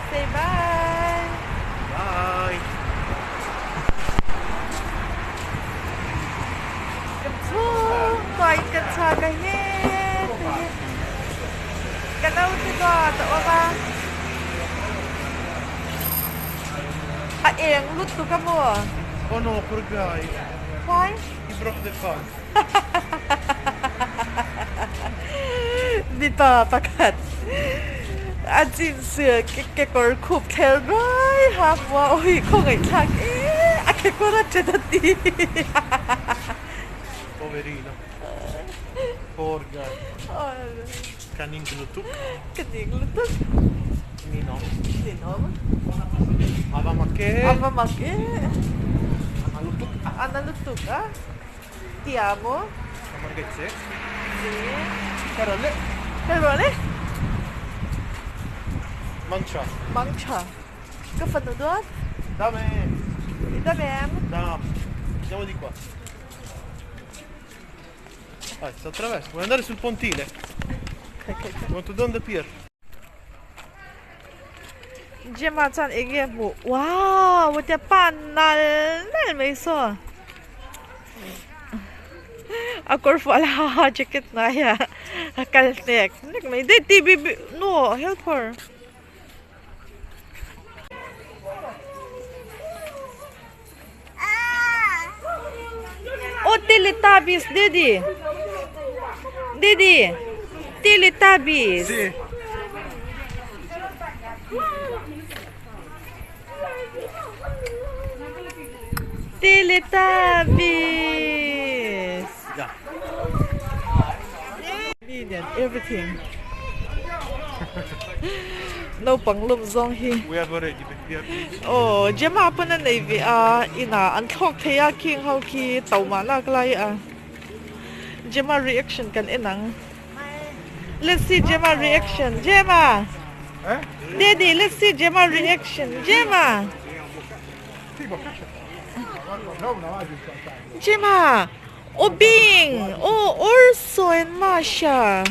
Say bye. Bye. Kan chhungkuain kan chhuak a he te hi ka naute dawt a awm a. A eng lutuk a maw? Oh no, poor guy. Why? He broke the phone. Mipa pakhat a jeans kekawr khup thler ruai ha hmu a awi khawngaihthlak e a kekawr a ṭhen a ti. Poverino. Poor guy. Ka ning lutuk. Ka ning lutuk. Ninawm. Ninawm. A va mak e. A va mak e. A na lutuk a. A na lutuk a. Ti amo. Che. Sì. Carole. Carole. Mangtha. Mangtha. Ka fanu duat. Dam em. Dam em. Dam. Andiamo di qua. Vai, si attraversa. Vuoi andare sul pontile? Want to down the pier? Gemma chuan eng nge hmuh? Wow! Tia pan nal nal mai saw. A kawr fual ha ha jacket hnuaiah a kal hnek hnek mai. Dei ti bi bi no help her. Oh Teletubbies Daddy. Daddy. Teletubbies. Sì. Teletubbies. Yeah. Minion everything. Naupang lawm zawng hi. We have already we have this. Aw Gemma pawn a nei ve a inah an thlawk thei a khing ho khi to mah lak lai a Gemma reaction kan en ang. Let's see Gemma reaction Gemma Daddy let's see Gemma reaction Gemma Gemma Aw Bing aw Orso and Masha.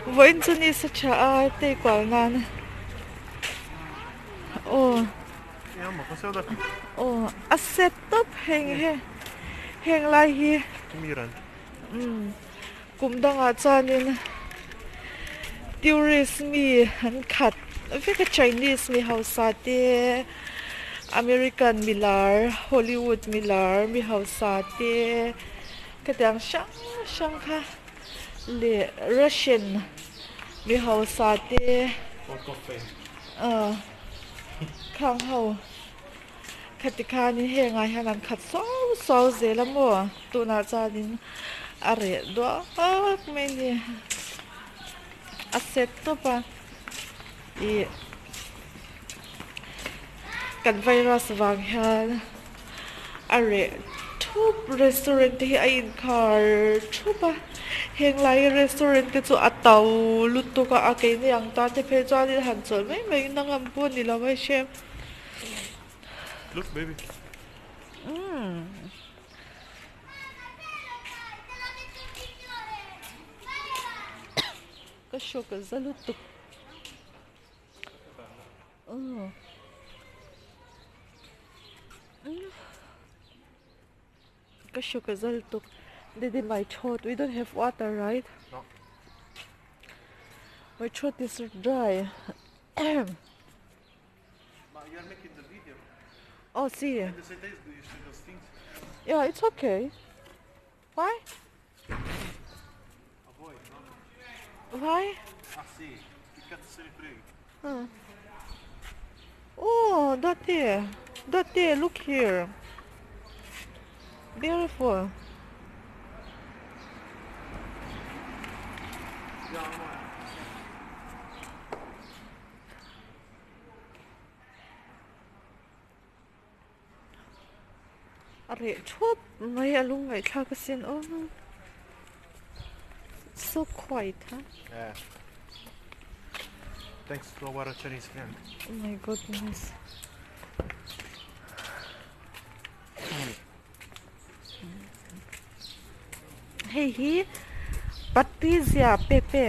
Vawiin chu ni sa tha a tei kual nan aw aw a set tawp heng he heng lai hi kum dangah chuanin tourist mi an khat vek a Chinese mi hausa te American milar Hollywood milar mi hausa te. Khatiang hrang hrang kha leh Russian mi hausa te khang ho khati khanin hengah hian an khat suau suau zel a maw tunah chuanin a reh duak mai a ni a set tawp a ih kan virus vang hian. A reh thup restaurant te hi a inkhar thup a henglai restaurant te chu a to lutuk a a keini ang tan te phei chuan han chawlh mai mai in a ngam pawh a ni lo a hre. Look baby. Umm. Ka hrawk a za lutuk. Umm. Ka hrawk a zal tuk. Daddy my throat we don't have water right? No. My throat is dry. Ma you are making the video. Oh see. And the same days do you see those things? Yeah, it's okay. Why? A voi, no? Why? Ah sì, che cazzo se ne frega? Oh, Dati. Dati, look here. Beautiful. A reh thup mai a lungngaihthlak asin aw so quiet huh Yeah. Thanks to our Chinese friend. Oh my goodness. hei hi Patrizia Pepe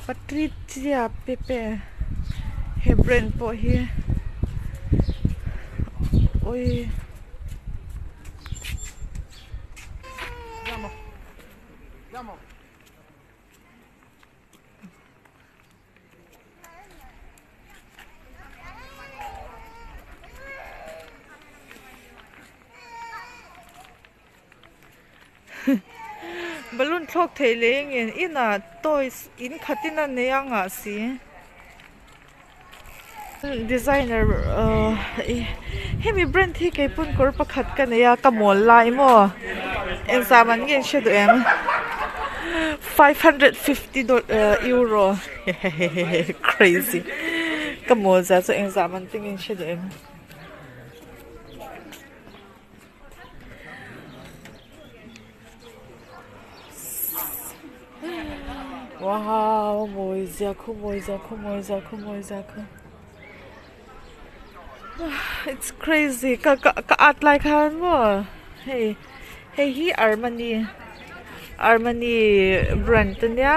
Patrizia Pepe he brand pawh hi awii. Balloon thlawk theih leh engin inah toys in khatin a nei a ngah si designer ahh hemi brand hi kei pawn kawr pakhat ka nei a ka mawl lai maw engzah man nge an hre duh em 550 euro crazy ka mawl zia chu engzah man te nge an hre duh em. Wow mawi zia khu mawi zia khu mawi zia khu mawi zia khu it's crazy ka ka ka at lai khan maw hei hei hi Armani Armani brand ania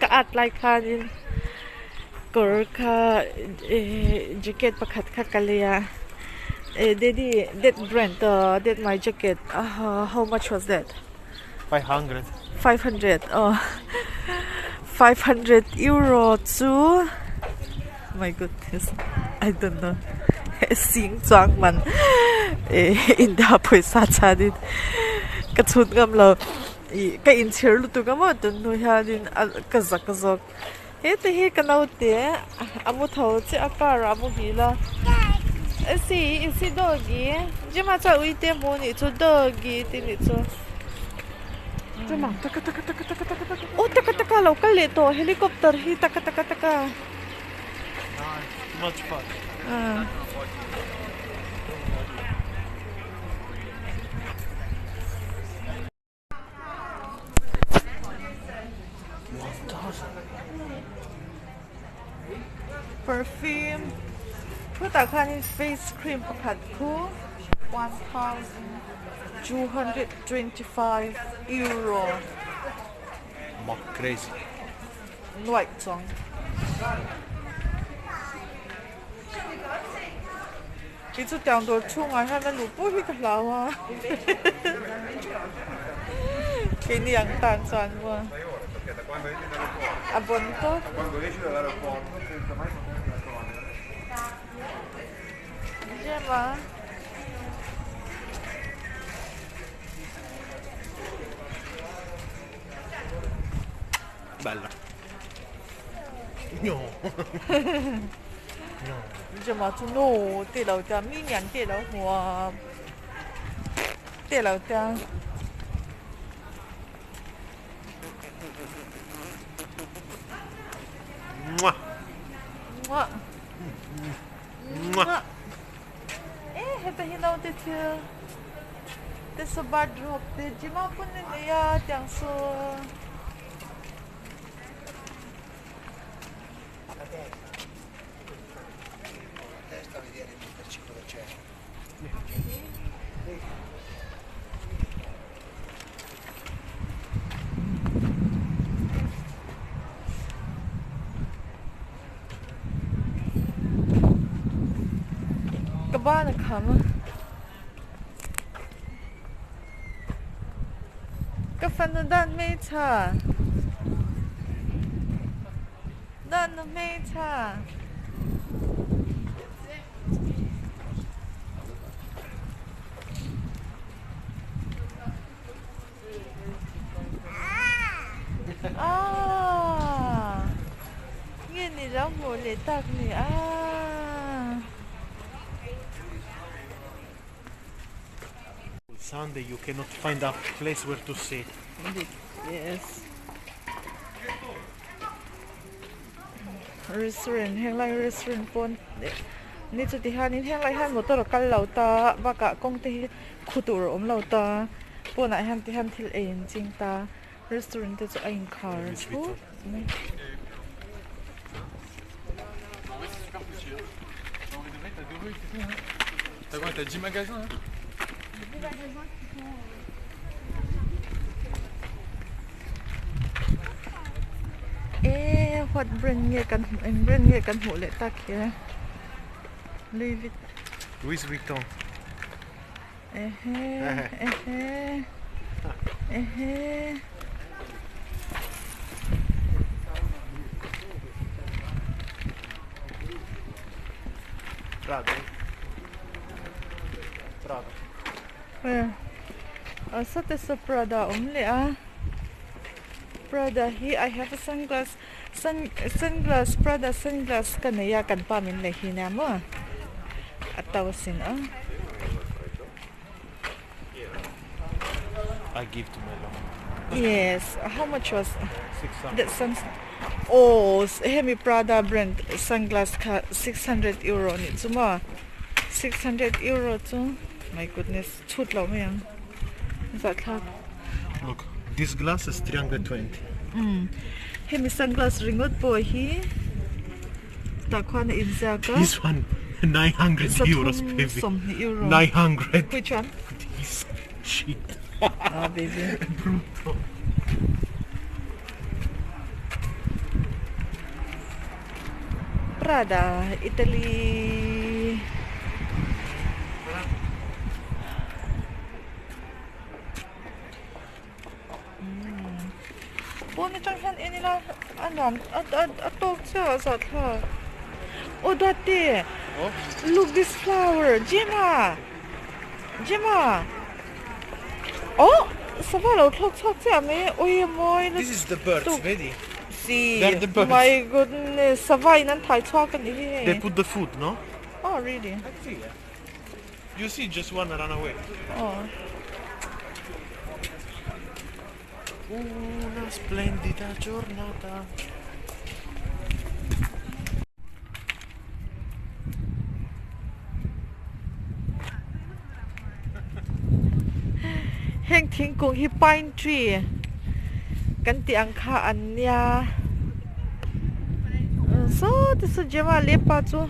ka at lai khanin kawr kha eh jacket pakhat kha ka lei a eh daddy that brand that my jacket how much was that 500 500 aw 500 euro chu my goodness I don't know sing chuang man eh india pawisa chuanin ka chhut ngam lo ih ka inchhir lutuk a maw tun hnu hianin ka zak zawk heti hi ka naute a mu tho chiah a car ah a mu hil a si si doggy gym ah chuan uite hmu anih chu doggy tih anih chu. Aw taka taka a lo kal leh tawh helicopter hi taka taka taka. Perfume khutah khanin face cream pakhat khu 1225 euro. Mak crazy. Nuaih chuang. Kei chu tiang dawr chhungah hian a luh pawh hi ka hlau a. Keini ang tan chuan maw a bawn tawp. Gemma. Bella. No. No. Gemma chu no tih lo tia mi nian tih lo hmu a tih lo tia. Muah. Muah. Muah. Eh heta hi naute thil te saw bathrobe te gym ah pawn a nei a tiang saw. Ka ban a kham a. Ka fanu dan hmeichha. Dan nu hmeichha. Aaa nge ni lo hmuh leh tak ni aaa. Sunday you cannot find a place where to sit. Yes. Restaurant henglai restaurant pawn ni chuti hianin henglai hian motor a kal lo ta bakah kawng te hi khu tur a awm lo ta pawnah hian ti hian thil ei an ching ta restaurant te chu a inkhar thup mai. T'as quoi, t'as 10 magasins là? E what brand nge kan hmuh eng brand nge kan hmuh leh tak hi Louis Vuitton. Louis Vuitton. Ehe ehe ehe. Prado. Prado. Where? A sawte saw Prada a awm leh a. Prada hi I have a sunglass sun sunglass Prada sunglass ka nei a kan pa min lei hi nia maw a to sin a. I give to my love. Yes, how much was that sun oh hemi Prada brand sunglass kha 600 euro nih chu maw 600 euro chu my goodness chhut lo mai ang zahthlak. Look, this glass is 320. Umm hemi sunglass ringawt pawh hi tah khuan a inziak a. This one 900 euros baby. 320 euro. 900. Which one? This shit. Ah baby. Brutto. Prada Italy. Pawn atang hian en ila a nuam a a tawk chiah a zahthlak. Aw Duati look this flower Gemma Gemma oh sava lo thlawk chhuak chiah mai ui a mawi This is the birds vedi? Si They are the birds. My goodness sava in an thai chhuak a ni hi hei. They put the food no? Oh really? You see just one run away. Oh. Una splendida giornata. Heng thingkung hi pine tree kan tih ang kha an nia. Saw te saw Gemma leh pa chu.